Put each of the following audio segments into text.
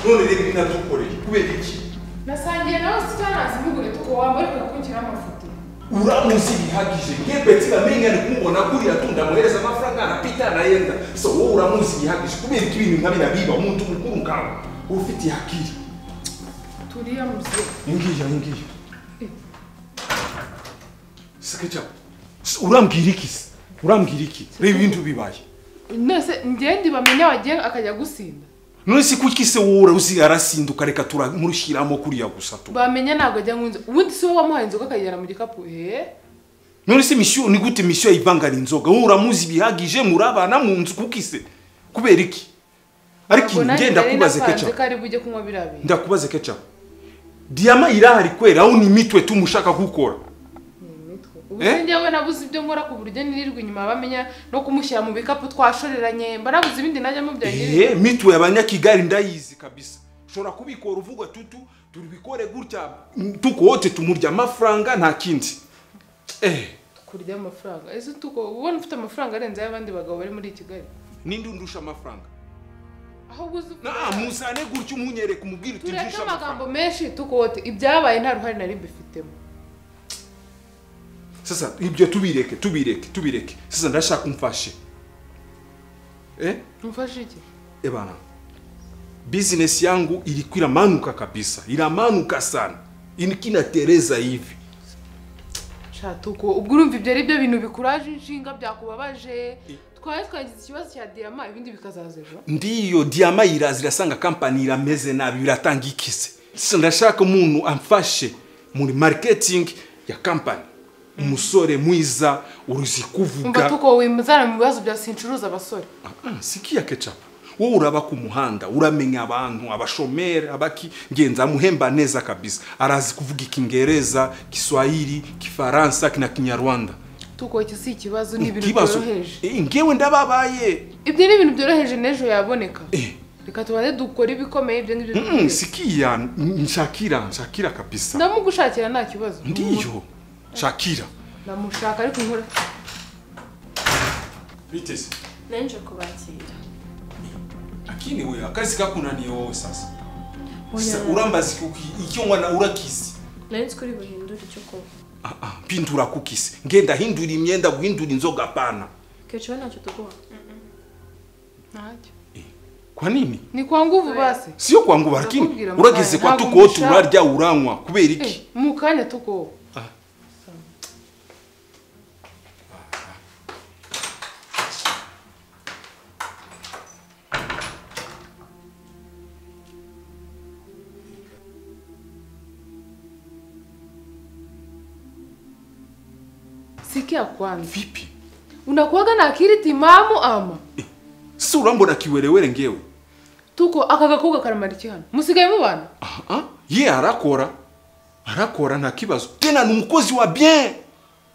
None rero ibinadukoreye kubera iki? Nasangiye nawe sitanazi mugure tuko wambare kugira amafoto. Uramuzi bihagije. Ngepeti bamenya ni kumubona kuriya tunda muhereza amafaranga anapita anayenda. So wowe uramuzi bihagije kubera iki ibintu nka bina biba umuntu mukuru nkawe ufite akili. Tulia mzee. Ingiya. Sikecha. Urambwira iki? Urambwira iki? Reba ibintu bibaye. Nese ngendi bamenya wagiye akajya gusinda. None si kuki se wowe uzi arasinda ukareka turamurushiramo kuriya gusa tu. Bamenya ntago ajya nkunze. Ubundi si wowe wamuhaye inzoga akayijyana mu gikapu eh? None si mission ni gute mission ivangana inzoga? Wowe uramuzi bihagije murabana mu nzu kuki se? Kubera iki? Ariko ngenda kubaze Kecha. Ndakubaze Kecha. Diama irahari kwera aho ni mitwe tumushaka gukora. Ubu njyewe nabuze ibyo nkora ku buryo nirirwa inyuma bamenya no kumushyira mu bikapu twashoreranye mba nabuze ibindi najya mu byagira. Mitwe y'abanyakigali ndayizi kabisa. Ushobora kubikora uvuga tutu turibikore gutya tukote tumurya amafaranga nta kindi. Kurya amafaranga. Ese tuko ubona ufite amafaranga arenze ay'abandi bagabo bari muri Kigali? Nindi undusha amafaranga. Ahubwo na muzane gutya umunyereka umubwira uti ndusha amagambo menshi tukote ibyabaye nta ruhare nari mbifitemo. Sasa ibyo tubireke. Sasa ndashaka umfashe. Umfashe iki? Bana. Business yangu ilikuwa iramanuka kabisa. Iramanuka sana. Inikina Teresa hivi. Shatuko ubwo urumva ibyo ari byo bintu bikuraje inshinga byakubabaje. Twaye twagize ikibazo cya Diama ibindi bikazaza ejo. Ndiyo Diama irazira sanga company irameze nabi biratanga ikise. Sasa ndashaka umuntu amfashe muri marketing ya company. Umusore mwiza uruzi kuvuga. Umva tuko wimuzana mu bibazo bya sincuruza abasore. Sikia Ketchup. Wowe uraba ku muhanda uramenya abantu abashomeri abaki ngenza muhemba neza kabisa. Arazi kuvuga Ikingereza, Kiswahili, Kifaransa na Kinyarwanda. Tuko iki si ikibazo ni ibintu byoroheje. Ngewe ndababaye. Ibyo ni ibintu byoroheje nejo yaboneka. Reka tubanze dukora ibikomeye ibyo ngibyo. Sikia nshakira kabisa. Ndamugushakira nta kibazo. Ndiyo. Shakira. Namushaka ariko nkora. Biteze. Nanje kubakira. Akini wewe akazi kakunaniye wowe sasa. Sasa urambazi kuki icyo ngwana urakizi. Nanje kuri buhindura icyo ko. Pindura kukisi. Ngenda hindura imyenda guhindura inzoga pana. Kecho nacho tuguha. Ntacyo. Kwa nini? Ni kwa nguvu basi. Sio kwa nguvu lakini urageze kwa tuko turarya uranywa kubera iki? Mukanya tuko. Sikia kwanza. Vipi? Unakuwaga na akili timamu ama? Sasa urambona kiwerewere ngewe. Tuko akagakoga karamara hano. Musigaye mubana? Ye arakora. Arakora nta kibazo. Tena ni umukozi wa bien.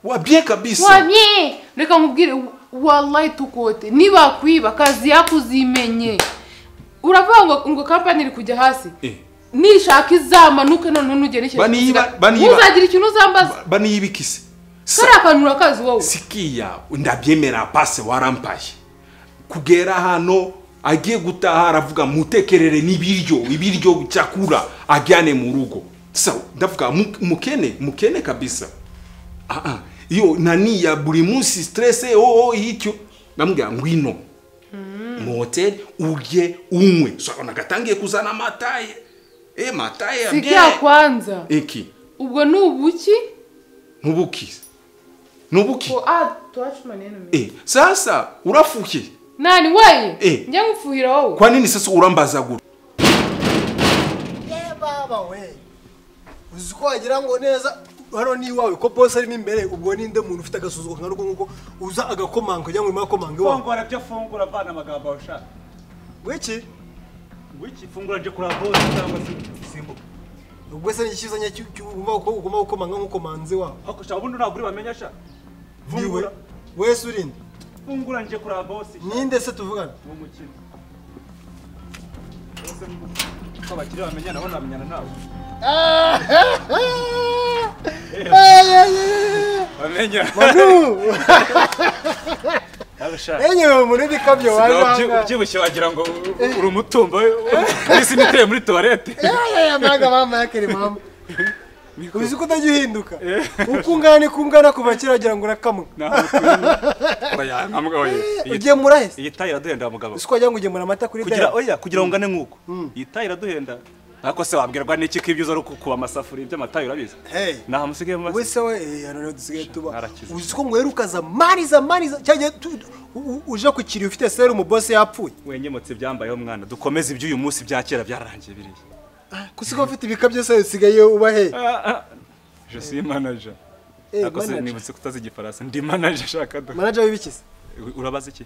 Wa bien kabisa. Wa bien. Reka nkubwire wallahi tukote. Niba kwiba kazi yako uzimenye. Uravuga ngo company iri kujya hasi. Nishaka izamanuke none nugere iki. Baniba uzagira ikintu uzambaza. Baniyibikise. Kari akantu urakazi wowe. Sikia ndabyemera passe warampaye. Kugera hano agiye gutaha aravuga mutekerere n'ibiryo ibiryo cyakura ajyane mu rugo. Sasa ndavuga mukene kabisa. Iyo nani ya buri munsi stress icyo ndamubwira ngwino. Mu hotel urye unywe. So nagatangiye kuzana mataye. Mataye. Sikia kwanza. Iki. Ubwo nubuki? Nubuki. Nubuki. Tuache maneno mimi. Sasa urafuki. Nani wewe? Njya ngufuhira wowe. Kwa nini sasa urambaza gura? Baba we. Uzi ko wagira ngo neza hano ni iwawe ko boss arimo imbere ubwo ninde muntu ufite agasuzuguro nka rugo uza agakomanga kugira ngo urimo akomanga iwawe. Fungura byo fungura vana amagambo ushaka. Wiki? Wiki fungura nje kuri boss cyangwa se simbuka. Ubwo se n'ikizanye cy'ugomba ko ugomba gukomanga nkukomanze wawe. Hako sha ubundi ntabwo uri bamenya sha. Fungura. Wese urinde. Fungura nje kuri boss. Ninde se tuvugana? Mu mukino. Bose ko bakiri bamenya nabo namenyana nawe. Bamenya. Manu. Enyewe muri bikabyo waje ubyibushye wagira ngo uri umutumba isi niteye muri toilette. Ya maga mama yakere mama. Uzi ko utagihinduka. Uko ungana kungana kuva kera wagira ngo urakamwe. Oya nkamwe oya. Ugiye murahese. Iyi tayi iraduhenda mugabo. Uzi ko wagira ngo ugiye mura amata kuri kugira oya kugira ngo ungane nkuko. Iyi tayi iraduhenda. Nako se wabwirwa n'iki ko ibyo uza kuba amasafuri by'amatayi urabizi. Naha musigaye mu wese we hano dusigaye tuba. Uzi ko ngweruka za mani cyangwa uje kukiri ufite serumu boss yapfuye. Wenyemotse byambayeho mwana dukomeze iby'uyu munsi bya kera byararangiye biriya. Kusiga ufite ibika byose usigaye uba he? Je suis manager. Ako se nibutse kutazi igifaransa ndi manager shaka do. Manager w'ibikize? Urabaza iki?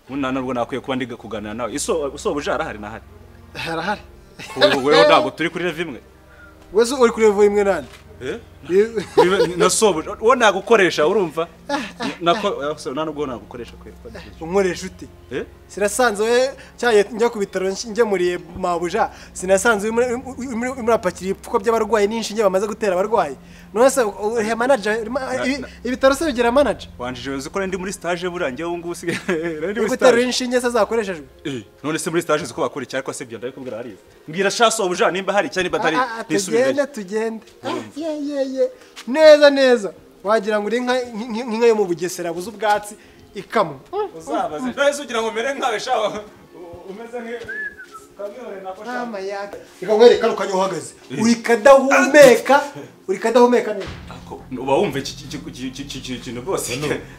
Munana rwo nakwiye kuba ndiga kuganira nawe. Iso usobuja arahari nahari. Arahari. Wewe ntabwo turi kuri level imwe. Wewe uri kuri level imwe nande? Na sobuja uwo nagukoresha urumva? Nako nubwo nagukoresha kwe. Unkoresha ute? Sinasanze we cyaye njya ku bitaro njye muri mabuja sinasanze muri apakira ipfuko by'abarwayi n'inshinge bamaze gutera abarwayi. None se he manager ibitaro se bigira manager? Wanjije uzi ko ndi muri stage burangiye ubu ngubu usigaye ndi muri stage. Gutera inshinge se zakoreshejwe? None se muri stage ziko bakora iki ariko se byo ndabikubwira hariya. Mbwira sha sobuja nimba hari cyane batari nisubire. Tugende ye neza neza wagira ngo uri nka yo mu Bugesera buze ubwatsi ikamwe. Uzabaze none ugira ngo mere nkawe sha umeze nki kamyore nako sha. Mama yaka ikakwereka ukanya uhagaze uri kadahumeka neza. Ako uba wumva iki kintu bose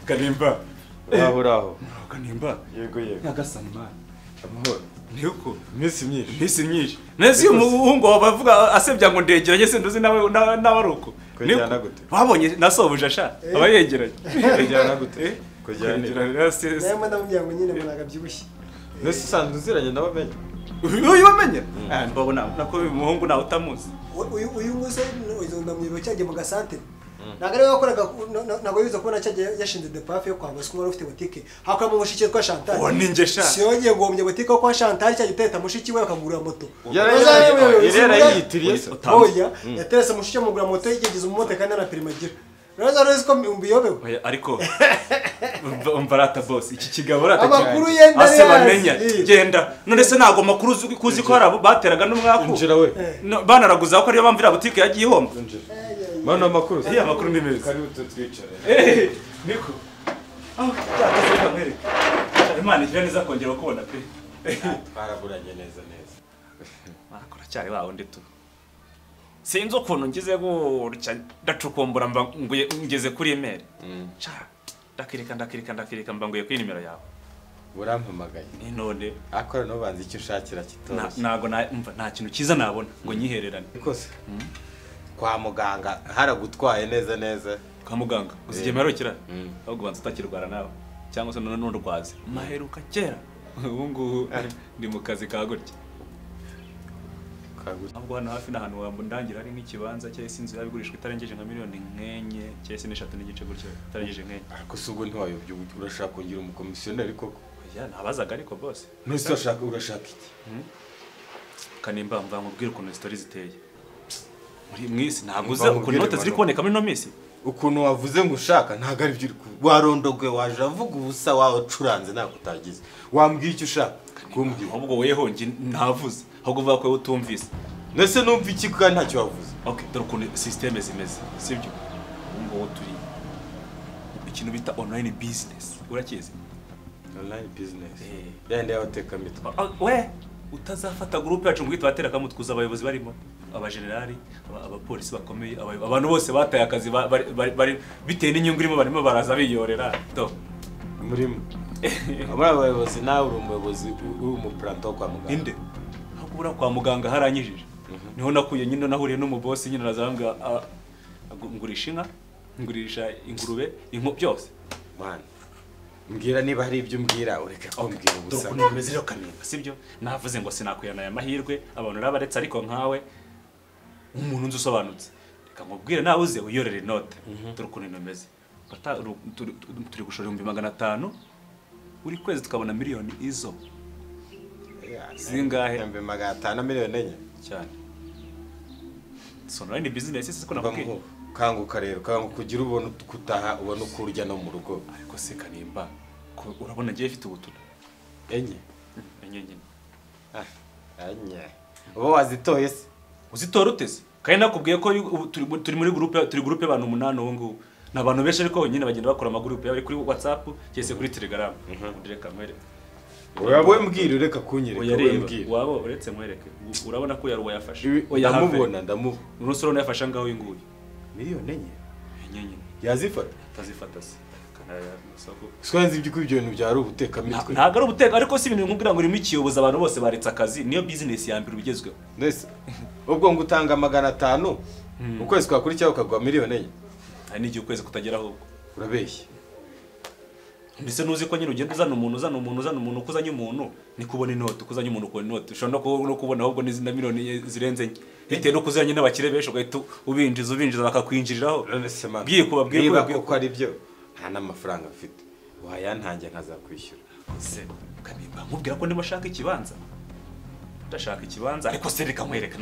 Kanimba. Uraho. Kanimba. Yego yego. Nyagasani man. Amahoro. Niko iminsi myinshi. Nezi umuhungu bavuga asebya ngo ndegeranye se nduzi nawe nawe aruko. Kujyana gute? Babonye nasobuje sha aba yegeranye. Kujyana gute? Kujyana. Naye ndamubwira ngo nyine munaga byibushye. Nese usanzwe uziranye nawe amenye. Uyu bamenye? Mbabona nako umuhungu nawe utamuzi. Uyu nguse ndamwibuka cyagiye mu gasante. Ntabwo ari wakoraga ntabwo yize kubona cyagiye yashinze depafe yo kwa Bosco wari ufite boutique hakora mu mushiki kwa Chantal. Uwo ninjye sha. Si yongeye gombye boutique kwa Chantal cyagiye uteta mushiki we akagura moto. Yarayitiriye se. Oya yaterese mushiki amugura moto yigeze umumoto kandi na permis agira. Roza roza ko umbiyobewe. Oya ariko umva rata boss iki kigabo rata amakuru yenda ase bamenya genda none se ntago makuru kuzi ko harabo bateraga n'umwaku. Injira we. Banaraguza ko ariyo bamvira boutique yagiye ihomba. Mano amakuru. Iya amakuru ni meza. Karibu tutwicare. Niko. Cyakaze kamwereka. Imana igira neza kongera kubona pe. Twaraburanye neza neza. Makora cyari wawo ndi tu. Sinzi ukuntu ngize gutya ndacukumbura mba nguye ngeze kuri email. Cha ndakirika mba nguye kuri nimero yawe. Urampamagaye. Ni none akora no banza icyo ushakira kitoroshye. Nago mva nta kintu kiza nabona ngo nyihererane. Kose. Kwa muganga haragutwaye neza neza. Kwa muganga uzigiye marokira ahubwo banza utakirwara nawe cyangwa se none nurwaze maheruka kera ubu ngubu ndi mu kazi ka gutya. Ahubwo hano hafi n'ahantu wambo ndangira ari nk'ikibanza cyangwa se inzu yabigurishwa itarengeje nka miliyoni 4 cyangwa se 3.5 gutyo itarengeje 4. Ariko se ubwo ntiwayobye urashaka kugira umukomisiyoneri koko? Oya nabazaga ariko boss. Nese urashaka iki? Kanimba mva nkubwire ukuntu story ziteye. Muri mwisi ntabwo uze ukuntu note ziri kuboneka muri no misi. Ukuntu wavuze ngo ushaka ntago ari byo warondogwe waje avuga ubusa wawe ucuranze ntabwo utagize. Wambwiye icyo ushaka kumbwira. Ahubwo weho ngi ntavuze ahubwo uvuga ko utumvise. Nese numva iki kandi ntacyo wavuze. Okay dore ukuntu system zimeze sibyo. Ngo turi ikintu bita online business urakizi? Online business. Yandi yabateka mitwe. We utazafata group yacu ngo itwatere akamutkuza abayobozi barimo abagenerali abapolisi bakomeye abantu bose bataye akazi bari bitewe n'inyungu irimo barimo baraza biyorera to murimo abari abayobozi nawe uri umuyobozi uri umuplato kwa muganga inde ahubwo bura kwa muganga haranyijije niho nakuye nyine nahuriye n'umubosi nyine arazambwa ngurisha inka ngurisha ingurube inko byose man mbwira niba hari ibyo umbwira ureke kumbwira ubusa. Dore ukuntu bimeze rero Kanimba sibyo navuze ngo sinakuyana aya mahirwe abantu rabaretse ariko nkawe umuntu nzi usobanutse reka nkubwire nawe uze uyorere inote. Dore ukuntu bimeze turi gushora 500,000 buri kwezi tukabona miliyoni izo zingahe? 500,000 miliyoni 4 cyane. So online business siko nakubwiye. Kanguka rero, kanguka kugira ubone kutaha ubone uko urya no mu rugo. Ariko se Kanimba, urabona ngiye mfite ubutuna. Enye. Enye nyine. Ah, enye. Uba wazitoye se? Uzitora uteze? Kandi nakubwiye ko turi muri groupe, turi groupe abantu 8 ubu ngubu. Ni abantu benshi ariko nyine bagenda bakora ama groupe yaba kuri WhatsApp cyese kuri Telegram. Reka nkwereke. Oya we mbwira, reka kunyereka, we mbwira. Wabo uretse nkwereke. Urabona ko yaruwa yafashe. Oya ndamubona, ndamubona. Urusoro yafashe ngaho inguye. Miliyoni enye. Enye nyine. Yazifata? Tazifata se. Kana sako. Swanzi ibyo ibyo bintu byari ubuteka mitwe. Ntago ari ubuteka ariko si ibintu nkubwira ngo urimo ikiyoboza abantu bose baretse akazi, niyo business ya mbere ubigezweho. Ndese ubwo ngo utanga 500 ukwezi kwakurikira ukagwa miliyoni enye. Hari n'igihe ukwezi kutagera ahubwo. Urabeshya. Mbese nuzi ko nyine ugenda uzana umuntu uzana umuntu uzana umuntu ukuzanye umuntu ni kubona inoti, ukuzanye umuntu ukubona inoti. Ushobora no kubona ahubwo n'izindi miliyoni zirenze enye. Bitewe no kuzanye n'abakire benshi ugahita ubinjiza ubinjiza bakakwinjiriraho. Bwiye kubabwiye ko ari byo nta n'amafaranga mfite. Wayantange nkazakwishyura. Se Kanimba nkubwira ko ndimo shaka ikibanza. Ndashaka ikibanza ariko se reka nkwereka.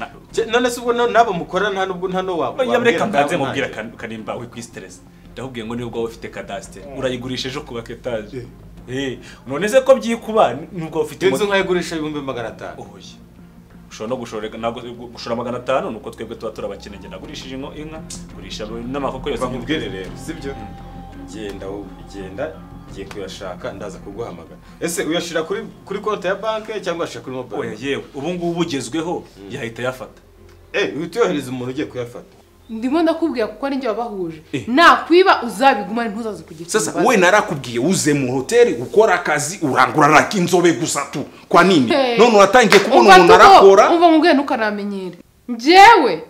None se ubwo nabo mukora nta nubwo nta no wabo. Oya reka mbanze mubwira Kanimba we kwi stress. Ndakubwiye ngo nubwo ufite cadastre urayigurisha ejo kubaka etage. None se ko byikuba nubwo ufite inzu nkayigurisha 500,000. Oya. Ushobora no gushora ntabwo gushora 500 nuko twebwe tuba turabakene. Nge nagurishije inka gurisha n'amakoko yose. Bakubwire rero sibyo? Genda wowe genda ngiye kuyashaka ndaza kuguhamagara. Ese uyashira kuri konti ya banke cyangwa uyashira kuri mobile? Oya yewe ubu ngubu bugezweho yahita yafata. Uhita umuntu ugiye kuyafata. Ndimo ndakubwiye kuko ari njye wabahuje. Nakwiba uzabigumane ntuzaze kugira. Sasa we narakubwiye uze mu hoteli ukora akazi urangura rakinzobe gusa tu. Kwa nini? None uratangiye kubona umuntu arakora. Umva mubwiye ntukanamenyere. Njyewe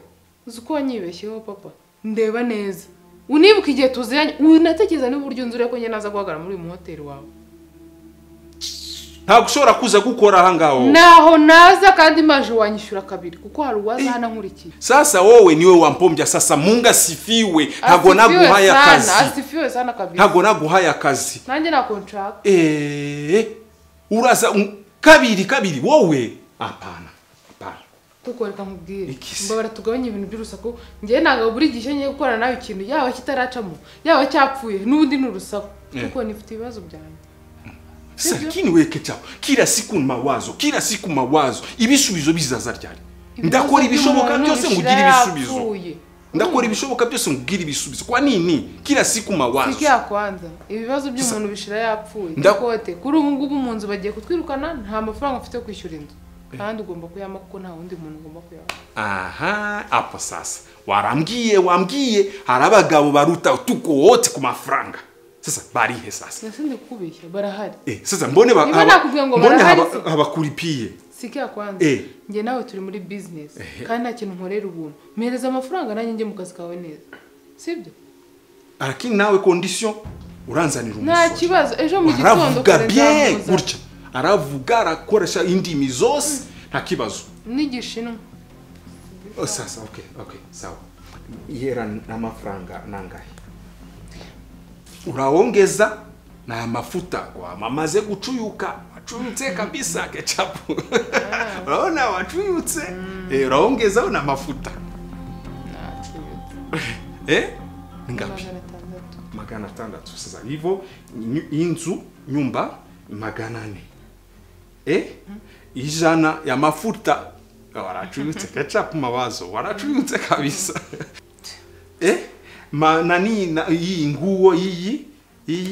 uzi ko wanyibeshyeho papa. Ndeba neza. Unibuka igihe tuziranye unatekereza n'uburyo nzure ko njye naza guhagarara muri uyu hoteli wawe. Ntabwo ushobora kuza gukora aha ngaho. Naho naza kandi maje wanyishyura kabiri kuko hari uwaza hana nkurikiye. Sasa wowe niwe wampombya sasa Munga sifiwe. Ntabwo naguhaye akazi. Asifiwe sana kabisa. Ntabwo naguhaye akazi. Nanjye nakontraka. Uraza kabiri wowe. Hapana. Hapana. Kuko reka nkubwire. Mbabara tugabanye ibintu by'urusaku. Ngiye nanga buri gihe ngiye gukora nawe ikintu yaba kitaracamo, yaba cyapfuye n'ubundi n'urusaku. Kuko nifite ibibazo byanjye. Lakini weke chao kila siku mawazo, kila siku mawazo. Ibisubizo bizaza ryari? Ndakora ibishoboka byose ngugira ibisubizo. Ndakora ibishoboka byose ngugira ibisubizo. Kwa nini? Kila siku mawazo. Sikia kwanza. Ibibazo by'umuntu bishira yapfuye. Kote kuri ubu ngubu mu nzu bagiye kutwirukana nta mafaranga mfite kwishyura inzu. Kandi ugomba kuyama kuko nta wundi muntu ugomba kuyama. Aha, hapo sasa. Wambwiye hari abagabo baruta tuko wote ku mafaranga. Sasa barihe sasa. Nasindi kukubeshya barahari. Sasa mbone mbone habakuripiye. Sikia kwanza. Nge nawe turi muri business kandi nta kintu nkorera ubuntu. Mpereza amafaranga nanjye nge mu kazi kawe neza. Sibyo? Lakini nawe condition uranzanira umusoro. Nta kibazo ejo mu gitondo kare ndamuza. Gutya. Aravuga arakoresha indimi zose nta kibazo. Nigishinwa. Sasa okay sawa. Yera n'amafaranga nangahe? Uraongeza na mafuta kwa mamaze gucuyuka wacuyutse kabisa kechapu. Unaona wacuyutse. Uraongeza na mafuta. Ngapi? 600. Sasa hivyo inzu nyumba 400. Ijana ya mafuta waracuyutse kechapu mawazo waracuyutse kabisa. Ma nani hii nguo hii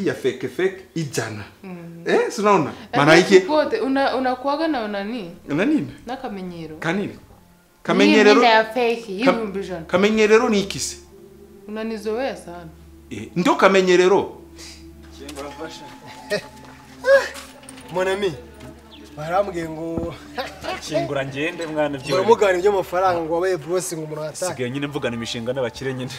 ya fake ijana. Sinaona. Maana yake kote unakuaga na nani? Na nini? Na kamenyero. Kanini? Kamenyerero ya fake y'ibihumbi 100. Kamenyerero ni ikisi? Unanizoea sana. Ndio kamenyerero. Mon ami. Barambwiye ngo kingura ngende mwana byiwe. Mugana ibyo mafaranga ngo wabaye boss ngo umuntu ataka. Sigaye nyine mvugana imishinga n'abakire nyine.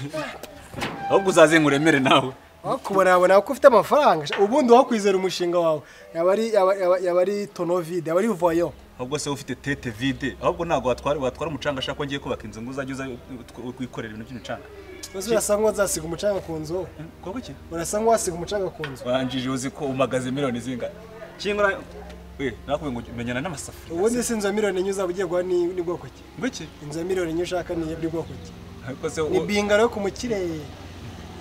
Ahubwo uzaze nguremere nawe. Wakubona abona ko ufite amafaranga ubundi wakwizera umushinga wawe. Yaba ari tonovide, yaba ari voyo. Ahubwo se ufite tete vide, ahubwo ntago watwara umucanga ashaka ko ngiye kubaka inzu ngo uzajye uza kwikorera ibintu by'imicanga. Uzi urasa nk'uwazasiga umucanga ku nzu. Koko ki? Urasa nk'uwasiga umucanga ku nzu. Wanjije uzi ko umagaze miliyoni zingana. Kingura we nakubwiye ngo menyana n'amasafuriya. Ubundi se inzu ya miliyoni enye uzaba ugiye guha ni bwoko ki? Ngwiki? Inzu ya miliyoni enye ushaka ni bwoko ki? Ni bingaro yo ku mukire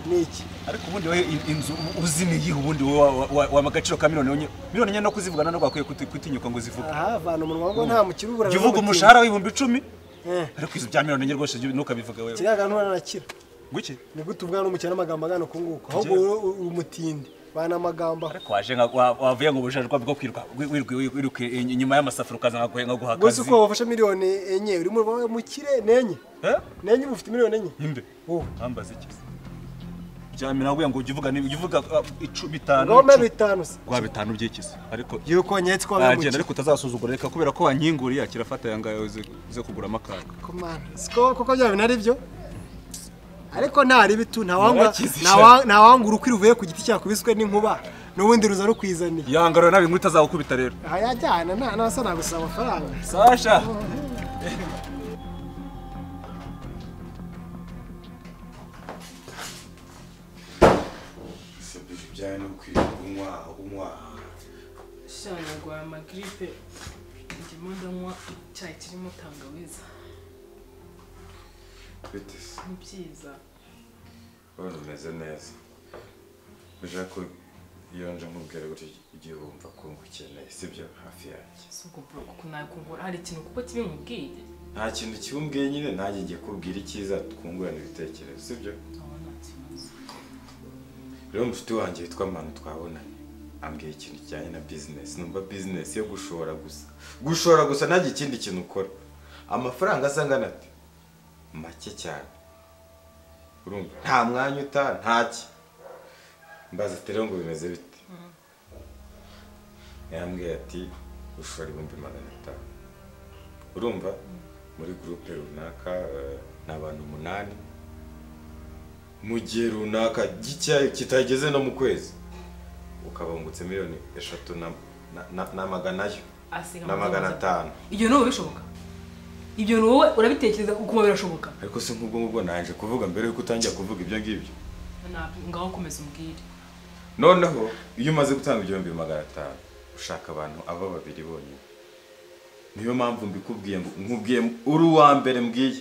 ni iki? Ariko ubundi we inzu uzi ni iyihe ubundi wa magaciro ka miliyoni enye? Miliyoni enye no kuzivugana no bakwiye kutinyuka ngo zivuge. Aha vana umunwa ngo nta mukire ubura. Jya uvuga umushahara w'10,000. Ariko izo bya miliyoni enye rwose ntukabivuge wewe. Kiriya kantu narakira. Guki? Ni gute uvugana n'umukire n'amagambo agana uku nguku? Ahubwo uri umutindi. Bana amagambo. Ariko waje nka wavuye ngo ubujajwa bwo kwiruka wiruka inyuma y'amasafuri ukaza nkaguha akazi. Gusa uko wafashe miliyoni enye uri mu mukire nenye. Nenye uba ufite miliyoni enye. Inde. Wowe ambaza iki? Byamira ngo ngo uvuga ni uvuga 5. Ngome 5 se. Gwa 5 byikise. Ariko yuko nyetse ko bamukire. Agenda ariko utazasuzugura reka kubera ko wankinguriye akirafata yanga uze kugura amakara. Komana. Siko koko bya bintu ari byo. Ariko ntari bitu nta wangura uko iruvuye ku giti cyakubiswe n'inkuba n'ubundi ruza rukwizaniye. Yangaro nabi inkuru itazagukubita rero. Aha yajyana nta nasa nagusaba amafaranga. Sasha. Bijyanye no kunywa shana gwa amagripe ndimo ndanywa icyayi kirimo tangawizi. Bite se? Ni byiza. Urabona umeze neza. Bijya ko iyo nje nkubwira gutyo ugiye wumva ko ngukeneye sibyo hafi yanjye. Si ubwo bro kuko nakungura hari ikintu kuko kibi nkubwiye. Nta kintu kibumbwiye nyine nanjye ngiye kubwira icyiza twungurana ibitekerezo sibyo? Rero umushuti wanjye witwa Manu twabonanye ambwiye ikintu kijyanye na business. Numva business yo gushora gusa. Gushora gusa nta ikindi kintu ukora. Amafaranga asa angana ate? Make cyane. Urumva nta mwanya uta ntaki. Mbaza ati rero ngo bimeze bite? Yambwiye ati ushora 500,000. Urumva muri groupe runaka ni abantu 8 mu gihe runaka gicyayo kitageze no mu kwezi ukabungutse miliyoni 3 na magana ayo na 500. Ibyo n'ubu bishoboka? Ibyo wowe urabitekereza uko birashoboka? Ariko se nk'ubwo ngubwo nanje kuvuga mbere yuko utangira kuvuga ibyo ngibyo. Ngaho komeza umbwire. Noneho iyo umaze gutanga 500,000 ushaka abantu aba babiri bonyine. Niyo mpamvu mbikubwiye ngo nkubwiye uri uwa mbere mbwiye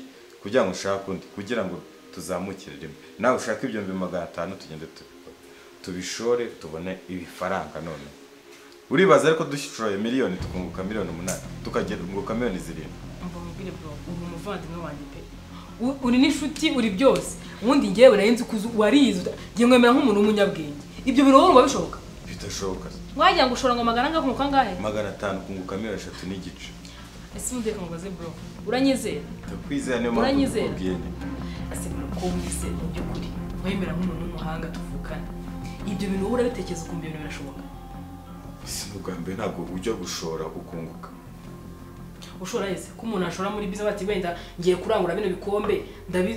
kugira ngo ushake undi kugira ngo tuzamukire rimwe. Nawe ushaka 500,000 tugende tubishore tubone ibifaranga none. Uribaza ariko dushoye miliyoni tukunguka miliyoni 8 tukagira miliyoni 7. Umva mubwire bro, uri umuvandimwe wanjye pe. Uri n'inshuti uri byose. Ubundi ngewe narinzi kuzu warize ngiye mwemera nk'umuntu w'umunyabwenge. Ibyo biro wowe bishoboka? Bidashoboka. Wagira ngo ushora ngo magana angahe kunguka angahe? 500 kunguka miliyoni 3.5. Ese mudeka mubaze bro. Uranyizera? Ndakwizera niyo mpamvu ndikubwiye. Ese bro ko wizera mu by'ukuri wemera nk'umuntu w'umuhanga tuvukana. Ibyo bintu wowe urabitekereza ukumva ibintu birashoboka? Ese n'ubwa mbere ntabwo ujya gushora ukunguka. Ushora ese ko umuntu ashora muri biza bati wenda ngiye kurangura bino bikombe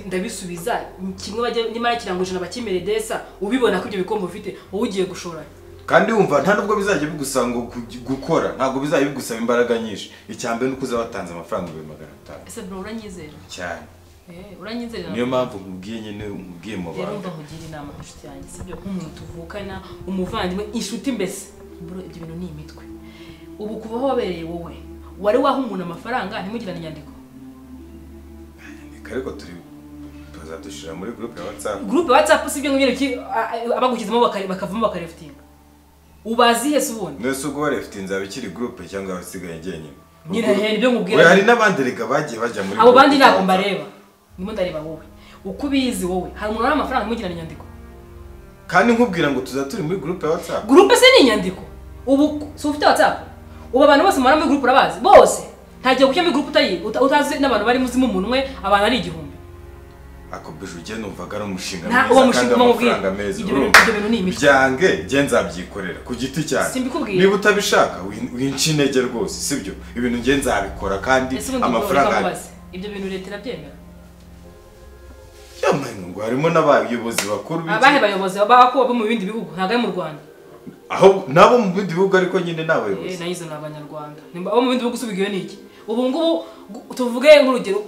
ndabisubiza kimwe bajye nimara kirango 100 bakimere desa ubibona ko ibyo bikombe ufite wowe ugiye gushora. Kandi wumva nta nubwo bizajya bigusaba ngo gukora ntabwo bizajya bigusaba imbaraga nyinshi. Icyambere nuko uzabatanze amafaranga 500,000. Ese bro uranyizera? Cyane. Uranyizera? Niyo mpamvu nkubwiye nyine nkubwiye mu bantu. Rero mba nkugira inama inshuti yanjye sibyo nk'umuntu tuvukana umuvandimwe inshuti mbese bro ibyo bintu ni imitwe. Ubu kuva aho wabereye wowe wari waha umuntu amafaranga ntimugirane inyandiko. Ariko turi tuzadushira muri groupe ya WhatsApp. Groupe ya WhatsApp sibyo ngibyo ki abagukizemo bakavamo bakareftinga. Ubazihe se ubundi? Nese ubwo bareftinze abikiri groupe cyangwa abasigaye njyenyine. Nyine he nibyo nkubwira. Oya hari n'abandi rega bagiye bajya muri abo bandi ntabwo mbareba. Ndimo ndareba wowe. Uko ubizi wowe hari umuntu wari amafaranga ntimugirane inyandiko. Kandi nkubwira ngo tuzaturi muri groupe ya WhatsApp. Groupe se ni inyandiko. Ubu si ufite WhatsApp? Ubu abantu bose mubara muri groupe urabazi bose ntagiye gujya muri groupe utayi utazi n'abantu bari muzimu umunwe abantu ari 1000. Ako bije ujye numvaga ari umushinga mwiza kandi amafaranga meza. Ibyo bintu ni imitwe. Byange nge nzabyikorera ku giti cyanjye. Niba utabishaka winca intege rwose sibyo ibintu nge nzabikora kandi amafaranga. Ibyo bintu leta irabyemera. Yamaye ngo harimo n'abayobozi bakuru b'iki. Abahe bayobozi baba bo mu bindi bihugu ntago ari mu Rwanda. Aho nabo mu bindi bihugu ariko nyine nabayobozi. Nayizo n'abanyarwanda. Nimba abo mu bindi bihugu usubigiwe niki? Ubu ngubu tuvuge nk'urugero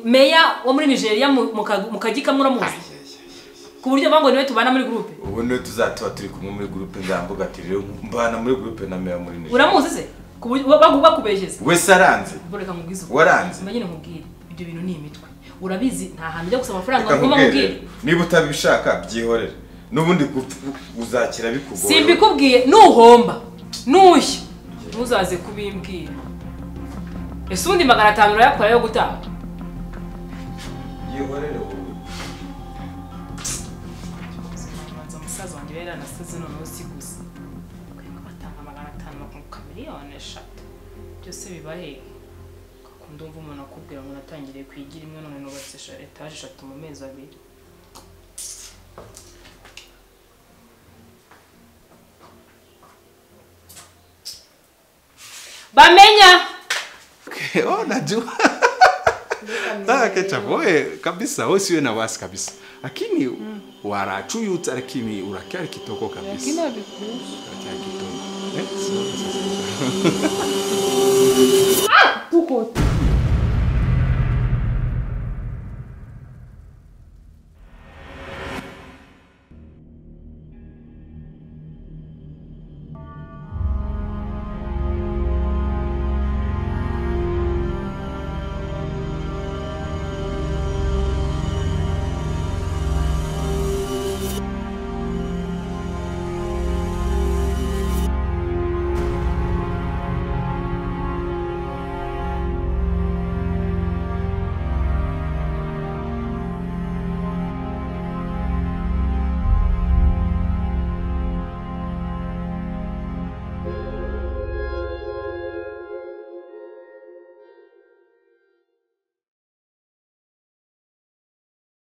meya wo muri Nigeria mu kagika muramuzi. Ku buryo bango niwe tubana muri groupe. Ubu niwe tuzatuba turi kumwe muri groupe nzamvuga ati rero mbana muri groupe na meya muri Nigeria. Uramuzi se? Ku buryo bakubejeze. We saranze. Boreka nkubwize. Waranze. Mba nyine nkubwire. Ibyo bintu ni imitwe. Urabizi nta hantu ujya gusaba amafaranga ngo nkubwire. Niba utabishaka byihorere. Nubundi uzakira bikugoye. Simbikubwiye nuhomba. Nushya. Ntuzaze kubimbwira. Ese ubundi 500 urayakora yo gutanga? Yihorere wowe. Manza musaza wanjye yari anasaze noneho si gusa. Batanga 500 bakunguka miliyoni 3. Byose biba hehe? Ndumva umuntu akubwira ngo natangiriye kwigira imwe none nubatse etaje 3 mu mezi 2. Bamenya. Oh, najua. Ah, Ketchup, wewe kabisa, wewe siwe na wasi kabisa. Lakini warachuyuta lakini urakyari kitoko kabisa. Lakini abikuhusu. Urakyari kitoko. Eh, tuko.